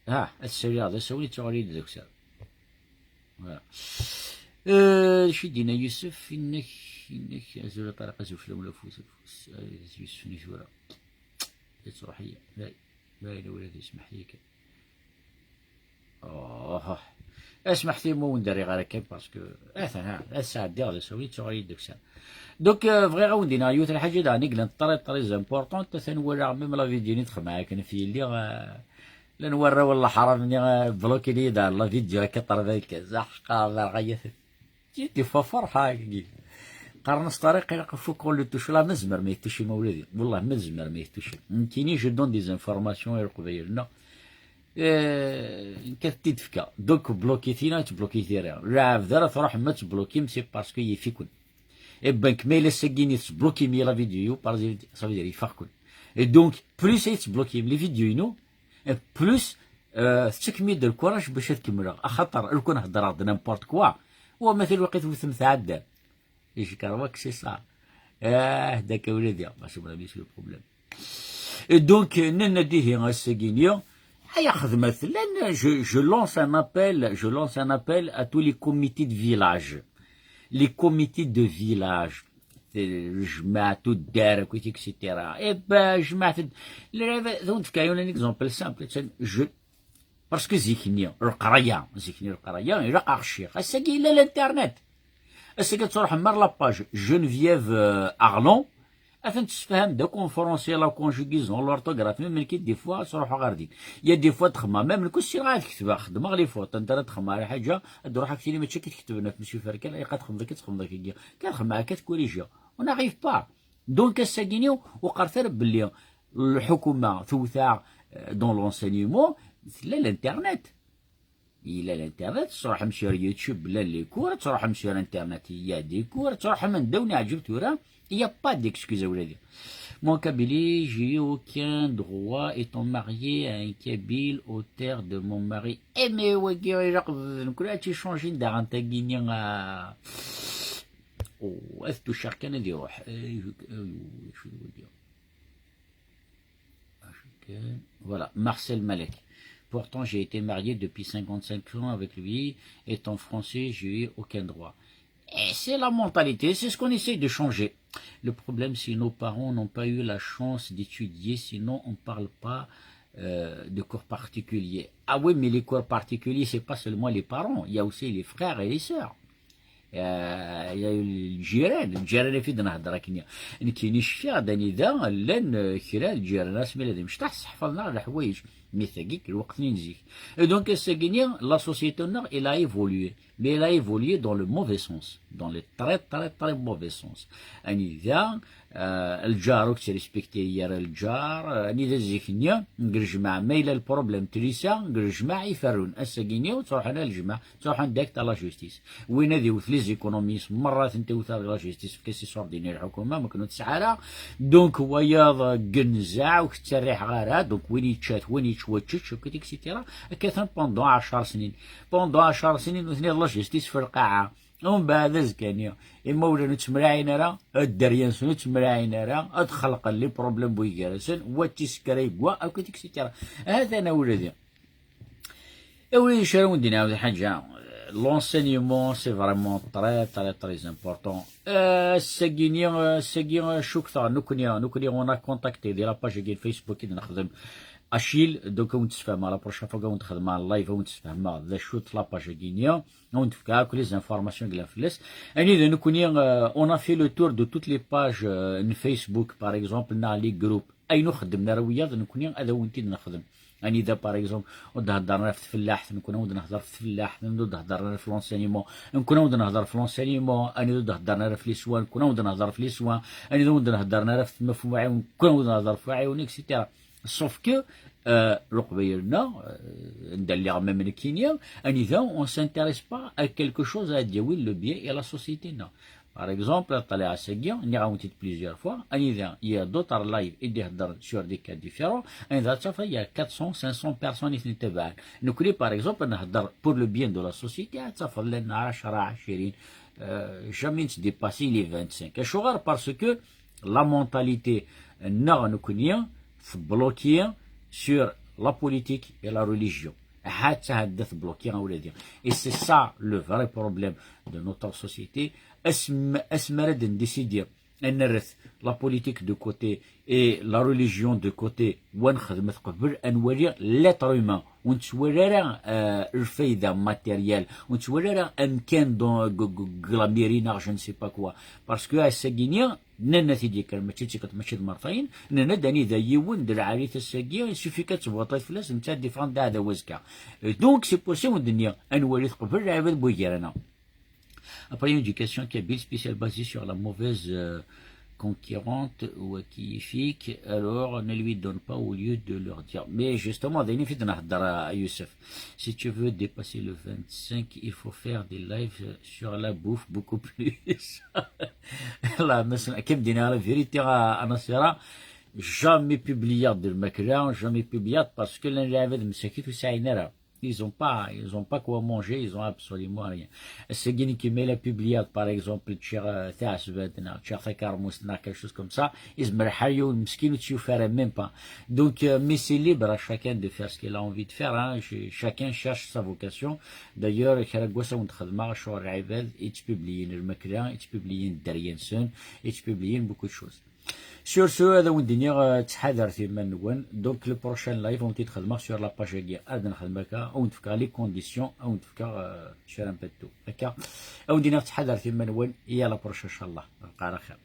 Ah, ad saliɣ d asawen i ttuɣal-iyi-d d akessar. Voilà. Euh, d acu i d-yenna Yusef? Inna-k, inna-k, azul a Ṭariq, azul fell-awen afus, afus. Ay, d Yusef-nni tura. Yettruḥ-iyi. Dayen, dayen, ula d ismeḥ-iyi kan. Oh. Asmeḥ-iyi ma ur wen-d-rriɣ ara kan, parce que, atan, ha, ad sɛeddiɣ d asawen i ttuɣal-iyi-d d akessar. Donc, euh, bɣiɣ ad wen-d-iniɣ yiwet n lḥaǧa daɣen i yellan très, très importante, atan walaɣ même la vidéo-nni texdem akken f yelli, euh, Llan warraw n leḥram-nni, euh, bloquin-iyi-d ar la vidéo akka ṭṭerba akka. Zaḥ, qqaren-aɣ aya. Des fois ferḥeɣ, qqaren-as Ṭariq, ilaq fukk ur le touche. La, ma tzemrem ad yi-touchem a wladi. Wallah, ma tzemrem ad yi-touchem. Nekkini, je donne des informations i Leqbayel-nneɣ. Euh, nekk ad t-id-fkeɣ. Donc, bloquit-ina, ad tbloquit tira. Lɛebd ara truḥem ad tbloquim, c'est parce que yif-iken. Et ben, ma yella ass-agi-nni tbloquim-iyi la vidéo, par exemple, ça veut dire yif-iken. Et donc, plus ay tbloquim les vidéos-inu, et plus, euh, tettak-iyi-d lkurac bac ad kemmleɣ, axaṭer lukan heddreɣ-d n'importe quoi, wa ma talwaqt wtem tɛedda. Je crois que c'est ça. Ah, d'accord, ula d ya, parce que c'est le problème. Et donc, nenna dihi ass-agi-nni, ay xedmet, llan, je, je lance un appel, je lance un appel à tous les comités de village. Les comités de village. Jmaɛt tuddar, et cetera. Eh ben, jmaɛt, d, d, d, un exemple simple, je, parce que zik-nni, leqraya, zik-nni leqraya, ilaq aɣ cciɣ. Ass-agi yella l'internet. Ass-agi ad truḥem ar la page Geneviève, euh, Arlon, ad ten-tessefham de conférence, la conjugaison, l'orthographe, même nekk des fois ad truḥeɣ ɣer din. Il y a des fois ad xedmeɣ, même nekk ur ssineɣ ad ketbeɣ, xeddmeɣ les fautes, anta ara d-xedmeɣ lḥaǧa, ad d-ruḥeɣ ak-tini mačči akka i tketben ɣef Monsieur Ferkal, ilaq ad txedmeḍ akka, ad txedmeḍ akka, kan xedmeɣ akka, ad t-corrigiɣ. On n'arrive pas. Donc ass-agi-nni ur qqaret ara belli lḥukuma tewteɣ, euh, dans l'enseignement, tella l'internet. Yella l'internet, ad truḥem sur YouTube, llan les cours, ad truḥem sur internet, il y a des cours, ad truḥem anda wen-iɛǧeb tura, il y a pas d'excuse a wladi. Mon Kabylie, j'ai eu aucun droit étant marié à un Kabyle au terme de mon mari. Eh mais wagi ilaq d nekkni ad tt-icanjin daɣen tagi-nni, ah. Oh, ad t-tucceɣ kan ad iruḥ. Eh, je- eh, je- je- Voilà, Marcel Malek. Pourtant, j'ai été marié depuis cinquante-cinq ans avec lui. Étant français, j'ai eu aucun droit. Et c'est la mentalité, c'est ce qu'on essaie de changer. Le problème, c'est nos parents n'ont pas eu la chance d'étudier, sinon on parle pas, euh, de cours particuliers. Ah oui, mais les cours particuliers, c'est pas seulement les parents, il y a aussi les frères et les sœurs. Euh, il y a eu lǧiran, lǧiran i fi d-nehder akken. Nekkini cfiɣ-d anida llan, euh, kra n lǧiran, asmi la d imecṭaḥ, sseḥfaḍen-aɣ leḥwayeǧ. Mi tagi, lweqt-nni n zik. Et donc, ass-agi-nni, la société-nneɣ, elle a évolué. Mais elle a évolué dans le mauvais sens, dans le très, très, très mauvais sens. Anida, euh, lǧar ur k-ttrespekti ara lǧar, euh, anida zik-nni, deg lejmaɛ, ma yella lproblème n tlisa, deg lejmaɛ i ferrun. Ass-agi-nni ur ttruḥun ara lejmaɛ, ttruḥun direct à la justice. Win ad iwet les économistes, merra ad tent-iwet la justice, fkan-as iṣurdiyen i lḥukuma, ma ken ur tesɛi ara. Donc, wayeḍ, euh, genzaɛ, ur k-ttarriḥeɣ ara. Donc, win yečča-t, win yettwaččečč, akk, et cetera. Akka atan pendant ɛecṛ snin. Pendant ɛecṛ snin, nutni d la justice f lqaɛa. Umbeɛd azekka-nni, imawlan ur ttemraɛin ara, dderya-nsen ur ttemraɛin ara, ad xelqen les problèmes bu gar-asen, wa d tisekra yegwa, akk, et cetera. Hatan a wladi. A wladi, acu ara wen-d-iniɣ d lḥaǧa, l'enseignement, c'est vraiment très, très, très important. Euh, ass-agi-nni, euh, ass-agi, euh, cukkteɣ, nekkni, nekkni, on a contacté di la page-agi n Facebook i d-nexdem Achille, donc, ad wen-d-sfehmeɣ, la prochaine fois, ad wen-d-xedmeɣ live, ad wen-d-sfehmeɣ d acu-tt la page-agi-nni. Ad wen-d-fkeɣ akk les informations yellan fell-as. Anida nekkni, euh, on a fait le tour de toutes les pages, euh, n Facebook, par exemple, neɣ les groupes. Ayen ur xeddmen ara wiyaḍ, nekkni ad awen-t-id-nexdem. Anida, par exemple, ur d-heddren ara ɣef tfellaḥt, nekkni ad wen-d-nehder ɣef tfellaḥt, anida ur d-heddren ara ɣef l'enseignement, nekkni ad wen-d-nehder ɣef l'enseignement, anida ur d-heddren ara ɣef les soins, nekkni ad wen-d-nehder ɣef les soins, anida ur d-heddren ara ɣef, ɣef uɛiwen, nekkni ad wen-d-nehder ɣef uɛiwen, et cetera. Sauf que, euh, Leqbayel-nneɣ, euh, anda lliɣ même nekkini, anida on s'intéresse pas à quelque chose ad d-yawi le bien i la société-nneɣ. Par exemple, ṭṭaleɣ ass-agi, nniɣ-awen-t-id plusieurs fois, anida il y a d'autres lives i d-iheddren sur des cas différents, anida ad tafeḍ il y a quatre cents, cinq cents personnes i ten-ittabaɛen. Nekkni, par exemple, nhedder pour le bien de la société, ad tafeḍ llan ɛecṛa, ɛecrin, euh, jamais nettdépassi les vingt-cinq. Acuɣer? Parce que la mentalité-nneɣ nekkni tbloki sur la politique et la religion. Hatta hadda tbloki a wladi. Et c'est ça le vrai problème de notre société. Asmi, asmi ara d-ndécider ad nerret la politique de côté et la religion de côté, wa nexdem-t qbel, ad nwali l'être humain. Ur nettwali ara, euh, lfayda matérielle, ur nettwali ara amkan deg, deg, deg la mairie neɣ je ne sais pas quoi. Parce que ass-agi-nni, nnan-t-id yakan, mačči d tikkelt, mačči d mertayen, nnan-d anida yiwen d lɛali-t ass-agi, il suffit kan ad tebɣuḍ fell-as, netta ad d-iffeɣ d aɛdaw azekka. Donc, c'est pour ça i wen-d-nniɣ, ad nwali-t qbel lɛibad n wigran-a. Après, une éducation kabyle spéciale basée sur la mauvaise, euh, concurrente ou qui est fake, alors ne lui donne pas au lieu de leur dire. Mais justement, d ayen i fi d-nhedder, a Youssef. Si tu veux dépasser le vingt-cinq, il faut faire des lives sur la bouffe beaucoup plus. Là, مثلا, كيما دينا la vérité, a, a Nasira. Jamais publié-d lmakla, jamais publié-d parce que llan lɛibad msakit ur sɛin ara. Ils ont pas, ils ont pas quoi manger, ils ont absolument rien. Ass-agi nekk ma yella publié-d, par exemple, ččiɣ euh, taɛesbant neɣ ččiɣ takermust neɣ quelque chose comme ça, izmer lḥal yiwen meskin ur tt-yufi ara même pas. Donc euh, mais c'est libre à chacun de faire ce qu'il a envie de faire, hein. Ch- chacun cherche sa vocation. D'ailleurs kra n wass ad wen-d-xedmeɣ ccɣel lɛibad i ttpubliyin lmakla, i ttpubliyin dderya-nsen, i ttpubliyin beaucoup de choses. Sur ce, ad awen-d-iniɣ euh, ttḥadaret iman-nwen. Donc le prochain live ad wen-t-id-xedmeɣ sur la page-agi, ad nxedm akka, ad wen-d-fkeɣ les conditions, ad wen-d-fkeɣ euh, kra n petto. Akka, ad wen-d-iniɣ ttḥadaret iman-nwen, i à la prochaine inchallah. Lqaṛa xir.